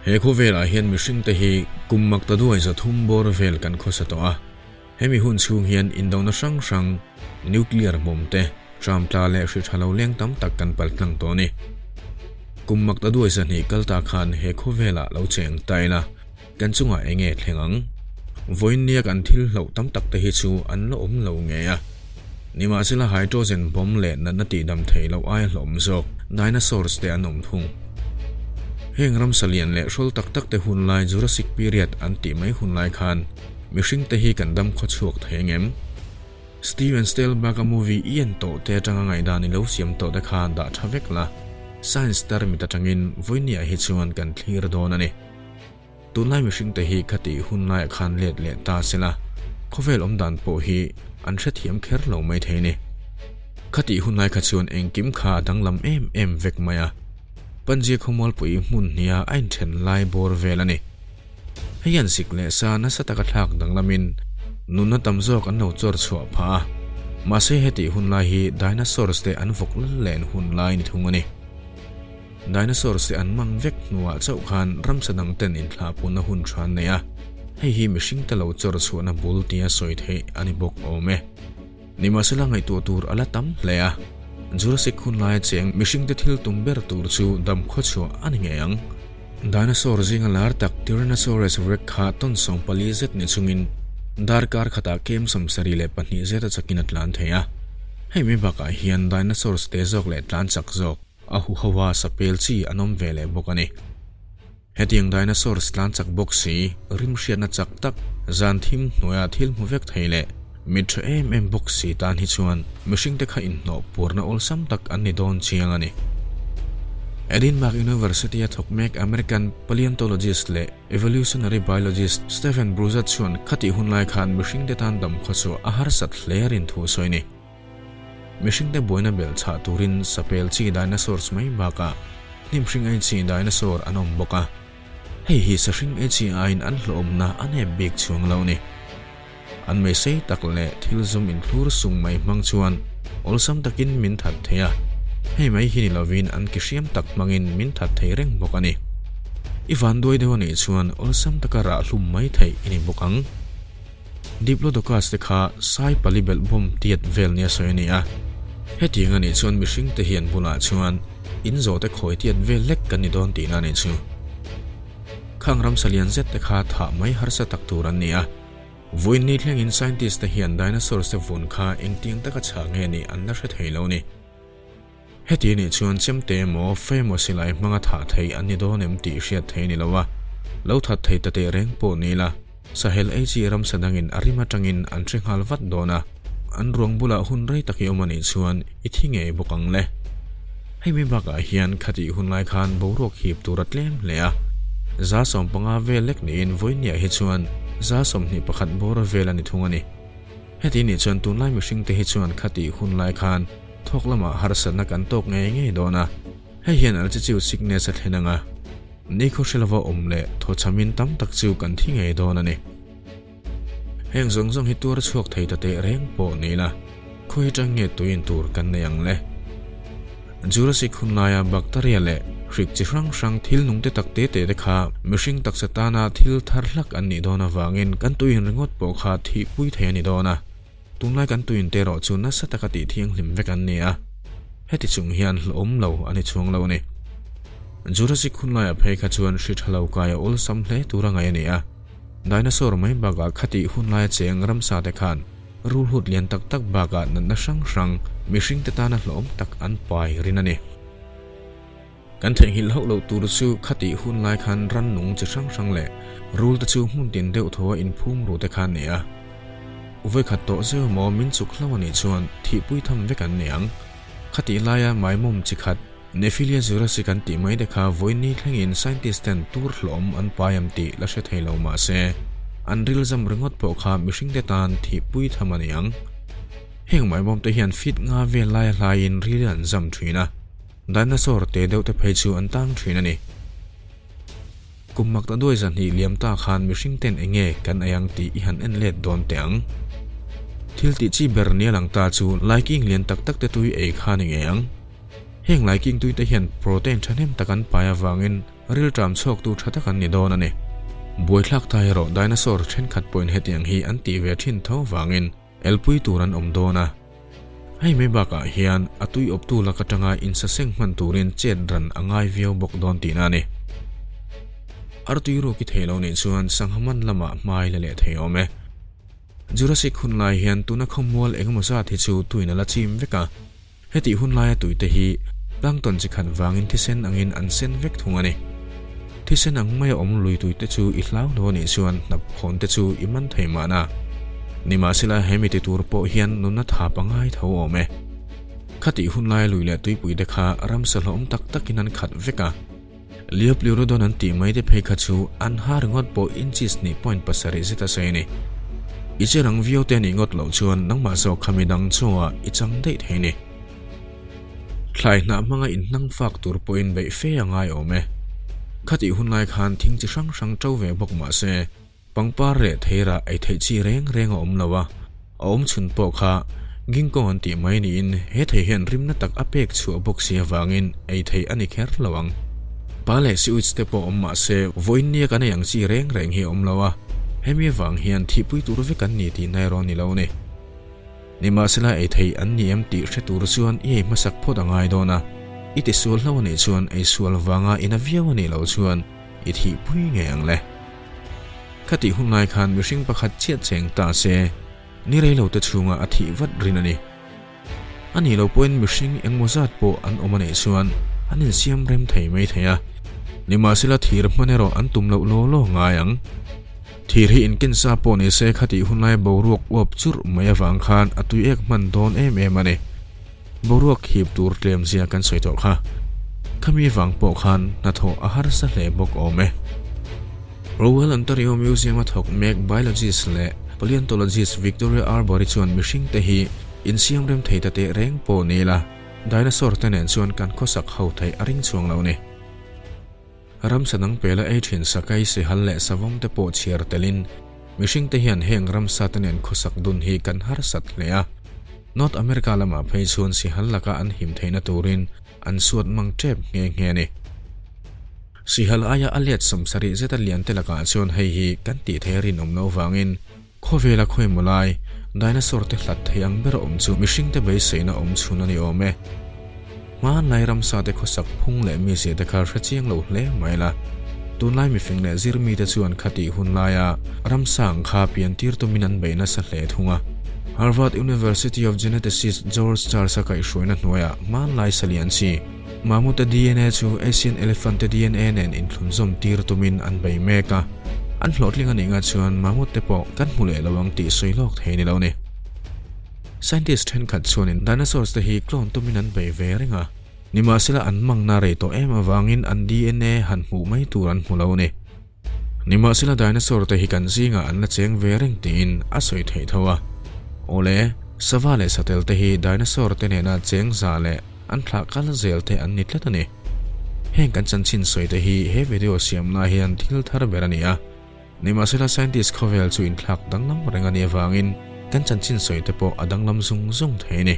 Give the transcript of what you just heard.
He khawvelah hian mihringte hi kum maktaduai 300 bawr vel kan khawsa tawh a. Hemi hun chhung hian indona hrang hrang, nuclear bomb te, tramtla leh hri tha lo leng tam tak kan pal tlang tawh a ni. Kum maktaduai 200 kal ta khan he khawvelah lo cheng ta ila, kan chungah eng nge thleng ang? Vawiin nia kan thil hlauh tam tak te hi chu an la awm lo ngei a. Nimahsela hydrogen bomb leh natna tihdam theih loh aia hlawm zawk dinosaurs te an awm thung. Heng ramsa lian leh hrawl tak tak te hun lai Jurassic period an tih mai hun lai khan mihring te hi kan dam khaw chhuak thei ang em? Steven Spielberg-a movie i en tawh te atanga ngaihdan i lo siam tawh te kha dah tha vek la, science termit atangin vawinia hi chuan kan thlir dawn a ni. Tunlai mihringte hi khati hun laiah khan let leh ta sela, khawvel awm dan pawh hi an hrethiam kher lo mai thei a ni. Khati hun lai kha chuan engkim kha a danglam em em vek mai a, Panjia khawmualpui hmun hnia a inthen lai bawr vel a ni. Hei an sik leh sa nasa taka thlak danglamin nunna tam zawk an lo chawr chhuah phah a, mahse heti hun lai hi dinosaurs te an vawk lal len hun lai ni thung a ni. Dinosaurs te an mang vek hnuah chauh khan ramsa dang ten inthlahpuna hun tha an nei a, hei hi mihring te lo chawr chhuahna bul tia sawi theih a ni bawk awm e. Nimahsela ngaihtuah tur a la tam hle a, Jurassic hun laia cheng mihring te thil tum ber tur chu dam khaw chhuah a ni ngei ang. Dinosaur zinga lar tak Tyrannosaurus rex kha tawn 14 zet ni chungin darkar khatah kem 72 zeta chakin a tlan thei a. Hei mai bakah hian dinosaurs te zawk leh tlan chak zawk, A huho a sapel chi an awm ve leh bawk a ni. Hetiang dinosaurs tlan chak bawk si, rim hriatna chak tak, zan thim hnuaia thil hmu vek thei leh mit tha em em bawk si tan hi chuan mihringte kha inhnawh purna awlsam tak an ni dawn chiang a ni. Edinburgh University-a thawk mek American paleontologist leh evolutionary biologist Stephen Bruzat chuan khatih hunlai khan mihringte tan damkhaw chu a harsat hle a rin thu a sawi a ni. Mihringte buaina belh chhah turin sapel chi dinosaurs mai bakah hnim hring ei chi dinosaur an awm bawk a, hei hi sahring ei chi aiin an hlawhawmna a nep bik chhuang lo ni. An mei sei tak leh thil zum inthlur sung mai hmang chuan awlsam takin min that thei a, hei mai hi ni lovin an ki hriam tak hmangin min that thei reng bawk a ni. I vanduai deuh a nih chuan awlsam taka rah hlum mai theih i ni bawk ang. Diplodocus te kha sai pali belh bawm tiat vel nia sawi a ni a. Hetiang a nih chuan mihring te hian bulah chuan in zawh te khawi tiat vel lek kan ni dawn tihna a nih chu. Khang ramsa lian zet te kha thah mai harsa tak tur an ni a. Vawiin ni thlengin scientist te hian dinosaurs te vun kha engtiang taka chhah nge nih an la hre thei lo ni. Heti nih chuan chemte emaw famous silai hmanga thah theih an ni dawn em tih hriat theih a ni lo a, lo that thei ta teh reng pawh ni ila, Sahel ei chi ramsa dangin a rim atangin an hre nghal vat dawn a, an ruang bulah hun rei tak i awm a nih chuan i thi ngei bawk ang le. Hemi bakah hian khatih hun lai khan boruak hip tur a tlem hle a, 15% vel lek niin vawinia hi chuan 21% bawr vel a ni thung a ni. Heti nih chuan tunlai mihringte hi chuan khatih hun lai khan Thawk lamah harsatna kan tawk ngei ngei dawn a, hei hian altitude sickness a thlen ang a, nikhaw hre lova awm leh thawchhamin tam tak chu kan thi ngei dawn a ni. Heng zawng zawng hi tuar chhuak thei ta teh reng pawh ni ila, khawi atang nge tuiin tur kan nei ang le? Jurassic hun laia bacteria leh hrik chi hrang hrang thil nung te tak te te te kha mihring taksa tana thil thar hlak an nih dawn avangin kan tuiin ringawt pawh kha thihpui thei a ni dawn a. Tunlai kan tuin te erawh chu nasa taka tih thianghlim vek an ni a, heti chung hian hlawhawm lo a ni chuang lo a ni. Jurassic hunlaiah phei kha chuan hri tha lo kai a awlsam hle tura ngaih a ni a, dinosaur mai bakah khatih hunlaia cheng ramsa te khan rulhut lian tak tak bakah natna hrang hrang mihringte tana hlawhawm tak an pai rin a ni. Kan theihnghilh hauh loh tur chu khatih hun lai khan rannung chi hrang hrang leh rul te chu hmun tin deuh thaw a inphum ru te kha an ni a. Vawikhat tawh zeu maw min chuk hlo a nih chuan thihpui tham vek an ni ang. Khatih laia maimawm chi khat Nephilia jurassic an tih mai te kha vawiin thlengin scientist ten tur hlawm an pai am tih la hre thei lo mah se an rilzam ringawt pawh kha mihring te tan thihpui tham a ni ang. Heng maimawm te hian feet nga vel laia hlaiin ril an zam thin a. Dinosaur te deuh te phei chu an tang thin a ni. Kum mak ta duai 200 liam ta khan mihring ten eng nge kan ei ang tih i han en let dawn teh ang. Thil tih chi ber nia lang ta chu laiking lian tak tak te tui ei kha ni ngei ang. Heng laiking tui te hian protein thahnem tak an pai avangin Rilṭam chhuaktu ṭha tak an ni dawn a ni. Buaithlak ta erawh dinosaur ṭhenkhat pawhin hetiang hi an tih ve ṭhin tho vangin elpui tur an awm dawn a. Hei mai bakah hian a tui awptu lak aṭanga insaseng hman turin chet ran a ngai viau bawk dawn tihna a ni. Artui ruk i thei lo nih chuan sangha man lamah hmai la leh thei awm e. Jurassic hun lai hian tuna khawmual engemaw zat hi chu tuin a la chim vek a. Hetih hun laia tuite hi plankton chi khat vangin thisen angin an sen vek thung a ni. Thisen ang maia awm lui tuite chu i hlau lo anih chuan hnap khawn te chu i man thei mahna. Nimahsela hemi ti tur pawh hian nunna tha pangai tho awm e. Khatih hun laia lui leh tuipuite kha ramsa hlawm tak takin an khat vek a. Leopleurodon an tih mai te phei kha chu an ha ringawt pawh inches 2.7 zet a sawi a ni. I che rang viau te anih ngawt loh chuan nangmah zawk kha midang chungah i chang daih thei a ni. Thlai hnah hmanga inhnang fak tur pawhin beih fe a ngai awm e. Khatih hun lai khan thing chi hrang hrang ṭo ve bawk mah se, Pangpar leh theirah ei theih chi reng reng a awm lo a, a awm chhun pawh kha Ginkgo an tih mai niin he thei hian rimna tak a pek chhuah bawk si avangin ei theih a ni kher lo ang. Pa leh siwich te pawh awm mah se vawiin nia kan ei ang chi reng reng hi a awm lo a, hemi avang hian thihpui tur vek an ni tihna erawh a ni lo a ni. Nimahsela ei theih an ni em tih hre tur chuan i ei hmasak phawt a ngai dawn a, i tisual hlo a nih chuan ei sual vanga ina viau a nih loh chuan i thihpui ngei ang le. Khatih hun lai khan mihring pakhat chiah cheng ta se, ni rei lo te chhunga a thih vat rin a ni. A nih loh pawhin mihring engmaw zat pawh an awm a neih chuan an insiam rem thei mai thei a. Nimahsela thir hman erawh an tum loh law law ngai ang. Thir hi inken sa pawh ni se khatih hun lai boruak uap churh mai avang khan a tui ek hman dawn em em a ni. Boruak hip tur tlem zia kan sawi tawh kha. Khami vang pawh khan hnathawh a harsa hle bawk awm e. Royal Ontario Museum a thawk mek biologist leh paleontologist Victoria Arbory chuan mihring te hi insiam rem thei ta teh reng pawh ni ila, dinosaur te nen chuan kan khawsak ho theih a ring chuang lo ni. Ramsa dang pela ei thin sakai sihal leh savawm te pawh chhiar telin mihring te hian heng ramsa te nen khawsak dun hi kan harsat hle a. North America lamah phei chuan sihal laka an him theihna turin an suat mang tep nghe nghe a ni. Sihal aia a let 70 zeta lian te lakah chuan hei hi kan tih theih a rinawm loh vangin Khawvela khawimaw lai, dinosaur te hlat thei ang ber awm chu mihring te beiseina awm chhun a ni awm e. Hmanlai ramsa te khawsak phung leh mizia te kha hre chiang lo hle mai la. Tunlai mifing leh zirmi te chuan khatih hun laia ramsa ang kha pian tir tumin an bei nasa hle thung a. Harvard University of Geneticist George Church-a kaihhruaina hnuaiah hmanlai salian chi, Mamute dna chu Asian elephant te dna nen inthlunzawm tir tumin an bei mek a, an hlawhtling a nih nga chuan mamut te pawh kan hmu leh lo ang tih sawi lawk thei a ni lo ni. Scientist thenkhat chuanin dinosaurs te hi clone tumin an bei ve reng a, nimahsela an mangna rei tawh em avangin an dna han hmuh mai tur an hmu lo ni. Nimahsela dinosaur te hi kan zingah an la cheng ve reng tiin a sawi theih tho a. Awle, sava leh satel te hi dinosaur te nena cheng zah leh an thlah kal zel te an ni tlat a ni. Heng kan chanchin sawi te hi he video siam lai hian thil thar ber a ni a. Nimahsela scientist khawvel chu inthlak danglam reng a nih avangin kan chanchin sawi te pawh a danglam zung zung thei a ni.